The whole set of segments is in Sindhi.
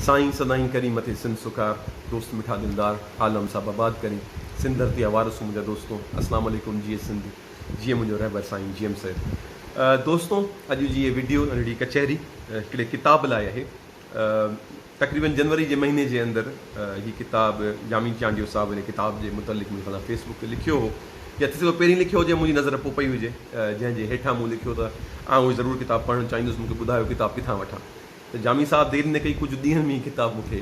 سائين سدائين ڪرين مٿي سنڌ سڪار دوست مٺا دلدار عالم صاحب آباد ڪرين سنڌ ڌرتي جا وارث منهنجا دوستو اسلام عليڪم جيئي سنڌ جيئي منهنجو رهبر سائين جي ايم سيد دوستو اڄ جي هي وڊيو ننڍڙي ڪچهري هڪڙي ڪتاب لاء آهي تقريبن جنوري جي مهيني جي اندر هي ڪتاب جامي چانڊيو صاحب ان ڪتاب جي متعلق مون سان فيس بڪ تي لکيو هو يا ٿي سگهي ٿو پهرين لکيو هجي منهنجي نظر پوء پئي هجي جنهن جي هيٺان مون لکيو ته آئون ضرور ڪتاب پڙهڻ چاهيندس مون کي ٻڌايو ڪتاب ڪٿان وٺان ته جامي صاحب دير نه ڪئي ڪجهه ڏينهن ۾ هي ڪتاب مون کي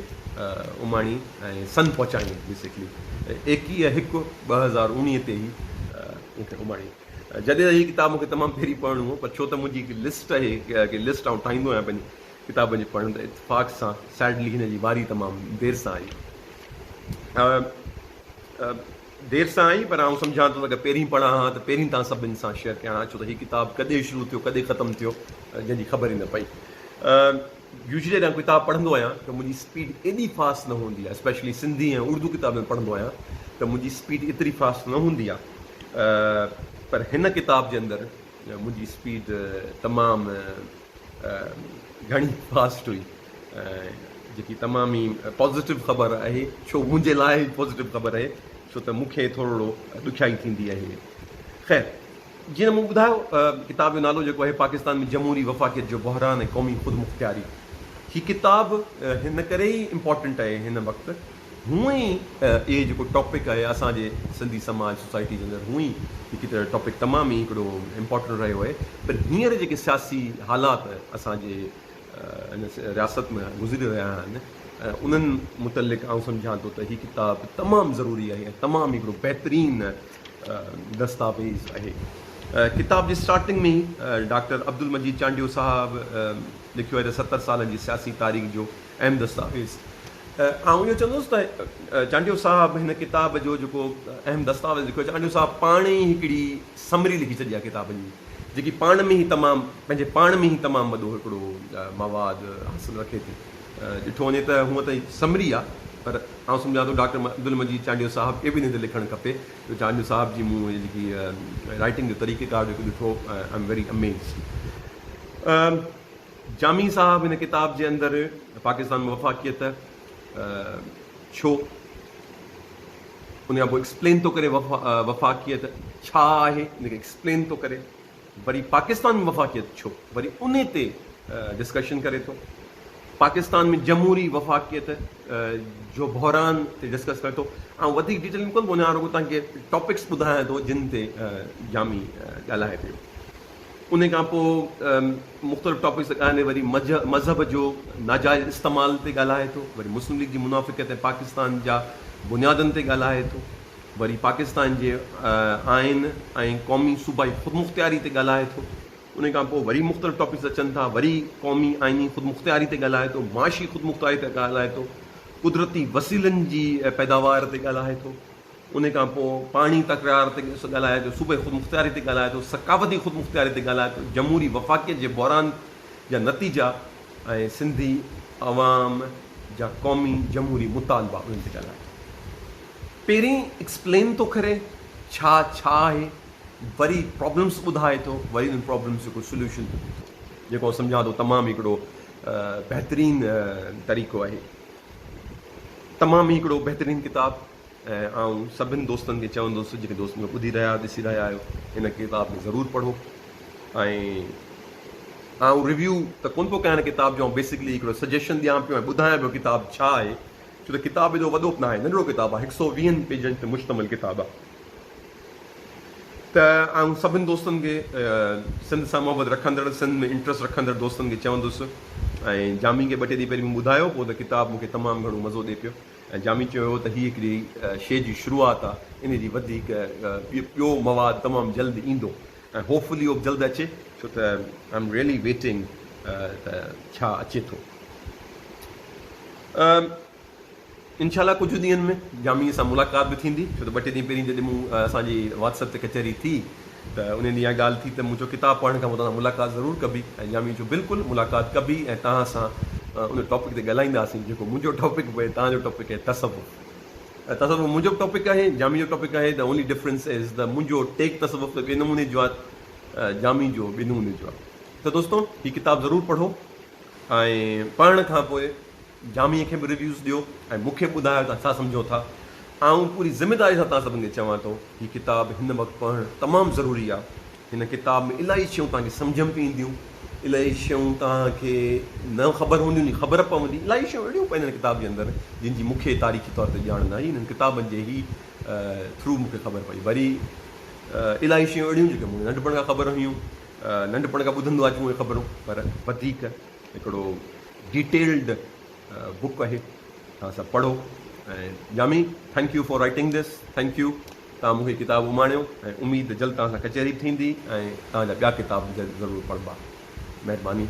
اماڻي ۽ سن پهچايائين بيسڪلي 21 هڪ 2019 تي هي مون کي اماڻي جڏهن ته هي ڪتاب مون کي تمام پهرين پڙهڻو هو پر ڇو ته منهنجي هڪ لسٽ آهي هڪ لسٽ آئون ٺاهيندو آهيان پنهنجي ڪتابن جي پڙهڻ ته اتفاق سان سيڊلي هن جي واري تمام دير سان آئي دير سان آئي پر آئون سمجهان ٿو ته اگر پهرين پڙهان ها ته پهرين توهان سڀني سان شيئر ڪيان ها ڇو ته هي ڪتاب ڪڏهن شروع ٿيو ڪڏهن ختم ٿيو جنهن جي خبر ئي نه پئي. يوزلي جڏهن ڪتاب پڙهندو آهيان ته منهنجي اسپيڊ ايڏي فاسٽ نه هوندي آهي اسپيشلي سنڌي ۽ اردو ڪتاب جڏهن پڙهندو آهيان ته منهنجي اسپيڊ ايتري فاسٽ نه هوندي آهي پر هن ڪتاب جي اندر منهنجي اسپيڊ تمام گهڻي فاسٽ هئي جيڪي تمام ئي پازيٽو خبر آهي ڇو منهنجي لاء پازيٽو خبر آهي ڇو ته مون کي ٿورڙو ڏکيائي ٿيندي آهي خير جيئن مون ٻڌايو ڪتاب جو نالو جيڪو آهي پاڪستان ۾ جمهوري وفاقيت جو بحران ۽ قومي خودمختياري هي ڪتاب هن ڪري ئي امپورٽنٽ آهي هن وقت هونئن ئي اهي جيڪو ٽاپڪ آهي اسان جي سنڌي سماج سوسائٽي جي اندر هونئن ئي هي ٽاپڪ تمام ئي هڪڙو امپورٽنٽ رهيو آهي پر هينئر جيڪي سياسي حالات اسان جي هن رياست ۾ گذري رهيا آهن انهن متعلق آئون سمجهان ٿو ته هي ڪتاب تمام ضروري آهي ۽ تمام هڪڙو بهترين دستاويز آهي ڪتاب جي اسٽارٽنگ ۾ ئي ڊاڪٽر عبدالمجيد چانڊيو صاحب لکيو آهي ته 70 سالن جي سياسي تاريخ جو اهم دستاويز. آئون اهو چوندس ته چانڊيو صاحب هن ڪتاب جو جيڪو اهم دستاويز لکيو آهي، چانڊيو صاحب پاڻ ئي هڪڙي سمري لکي ڇڏي آهي ڪتاب جي، جيڪي پاڻ ۾ ئي تمام پنهنجي پاڻ ۾ ئي تمام وڏو هڪڙو مواد حاصل رکي ٿي. ڏٺو وڃي ته هونء ته سمري آهي پر آئون سمجهان ٿو ڊاڪٽر عبدالمجيد چانڊيو صاحب کي به هن تي لکڻ کپي جو چانڊيو صاحب جي مون جيڪي رائيٽنگ جو طريقيڪار جيڪو ڏٺو I am very amazed. Jami صاحب هن ڪتاب جي اندر پاڪستان ۾ وفاقيت ڇو؟ ان کان پوء ايڪسپلين ٿو ڪري وفاقيت ڇا آهي ان کي ايڪسپلين ٿو ڪري وري پاڪستان ۾ وفاقيت ڇو وري ان تي ڊسڪشن ڪري ٿو پاڪستان ۾ جمهوري وفاقيت جو بحران تي ڊسڪس ڪري ٿو آئون وڌيڪ ڊيٽيل ۾ ڪونه وڃان رڳو توهان کي ٽاپڪس ٻڌايان ٿو جن تي جامي ڳالهائي پيو ان کان پوء مختلف ٽاپڪس تي ڳالهائيندي وري مذهب جو ناجائز استعمال تي ڳالهائي ٿو، وري مسلم ليگ جي منافقت ۽ پاڪستان جا بنيادن تي ڳالهائي ٿو، وري پاڪستان جي آئين ۽ قومي صوبائي خودمختياري تي ڳالهائي ٿو، ان کان پوء وري مختلف ٽاپڪس اچن ٿا، وري قومي آئيني خودمختياري تي ڳالهائي ٿو، معاشي خودمختياري تي ڳالهائي ٿو، قدرتي وسيلن جي پيداوار تي ڳالهائي ٿو. ان کان پوء پاڻي تڪرار تي ڳالهائي ٿو، صوبائي خودمختياري تي ڳالهائي ٿو، ثقافتي خودمختياري تي ڳالهائي ٿو، جمهوري وفاقيت جي بحران جا نتيجا ۽ سنڌي عوام جا قومي جمهوري مطالبا انهن تي ڳالهائي ٿو. پهرين ايڪسپلين ٿو ڪري ڇا ڇا آهي، وري پرابلمس ٻڌائي ٿو، وري انهن پرابلمس جو ڪو سوليوشن ٿو ڏئي ٿو، جيڪو آئون سمجهان ٿو تمام هڪڙو بهترين طريقو آهي. تمام ئي هڪڙو بهترين ڪتاب ۽ آئون سڀن دوستن کي چوندس جيڪي دوست مونکي ٻڌي رهيا ڏسي رهيا آهيو هن ڪتاب کي ضرور پڙهو ۽ آئون ريويو ته ڪون پيو ڪيان ڪتاب جو آئون بيسڪلي هڪڙو سجيشن ڏيان پيو ۽ ٻڌايان پيو ڪتاب ڇا آهي ڇو ته ڪتاب ايڏو وڏو به ناهي ننڍڙو ڪتاب آهي هڪ سو ويهن پيجن تي مشتمل ڪتاب آهي ته آئون سڀن دوستن کي سنڌ سان محبت رکندڙ سنڌ ۾ انٽرسٽ رکندڙ دوستن کي چوندس ۽ جامي کي ٻه ٽي ڏينهن پهرين مون ٻڌايو پوء ته ڪتاب مون کي تمام گهڻو مزو ڏئي پيو ۽ جامي چيو هو ته هي هڪڙي شيء جي شروعات آ ان جي وڌيڪ ٻيو مواد تمام جلد ايندو ۽ هوپ فلي اهو به جلد اچي ڇو ته I am really waiting ته ڇا اچي ٿو. انشاء الله ڪجهه ڏينهن ۾ جامي سان ملاقات به ٿيندي ڇو ته ٻه ٽي ڏينهن پهرين جڏهن مون اسان جي واٽس ايپ تي ڪچهري ٿي ته انهي ڏينهن اها ڳالهه ٿي ته مون چيو ڪتاب پڙهڻ کان پوء توهان سان ملاقات ضرور ڪبي ۽ جامي چيو بلڪل ملاقات ڪبي ۽ توهان سان ان ٽاپڪ تي ڳالهائينداسين جيڪو منهنجو ٽاپڪ به آهي توهان جو ٽاپڪ آهي تصوف ۽ تصوف منهنجو به ٽاپڪ آهي جامي جو ٽاپڪ آهي the only difference is ته منهنجو ٽيڪ تصوف ته ٻئي نموني جو آهي جامي جو ٻئي نموني جو آهي ته دوستو هي ڪتاب ضرور پڙهو ۽ پڙهڻ کان پوء جاميء کي به ريويوز ڏيو ۽ مون کي به ٻڌايو توهان ڇا سمجهو ٿا. آئون پوري ذميداري سان توهان سڀني کي چوان ٿو هي ڪتاب هن وقت پڙهڻ تمام ضروري آهي. هن ڪتاب ۾ الاهي شيون توهان کي سمجهه ۾ به اينديون، الاهي شيون توهان کي نه خبر هونديون جي خبر پوندي، الاهي شيون اهڙيون پيون آهن هن ڪتاب جي اندر جن جي مون کي تاريخي طور تي ڄاڻ نه هئي، انهن ڪتابن جي ئي ٿرو مون کي خبر پئي. وري الاهي شيون اهڙيون جيڪي مون کي ننڍپڻ کان خبر هيون، ننڍپڻ کان ٻڌندو اچون اهي خبرون پر وڌيڪ هڪڙو ڊيٽيلڊ بڪ آهي توهان سڀ پڙهو ۽ Jami thank you for writing this thank you توهان مون کي ڪتاب اماڻيو ۽ اميد جلد توهان سان ڪچهري به ٿيندي ۽ توهان جا ٻيا ڪتاب به ضرور پڙهبا مهرباني.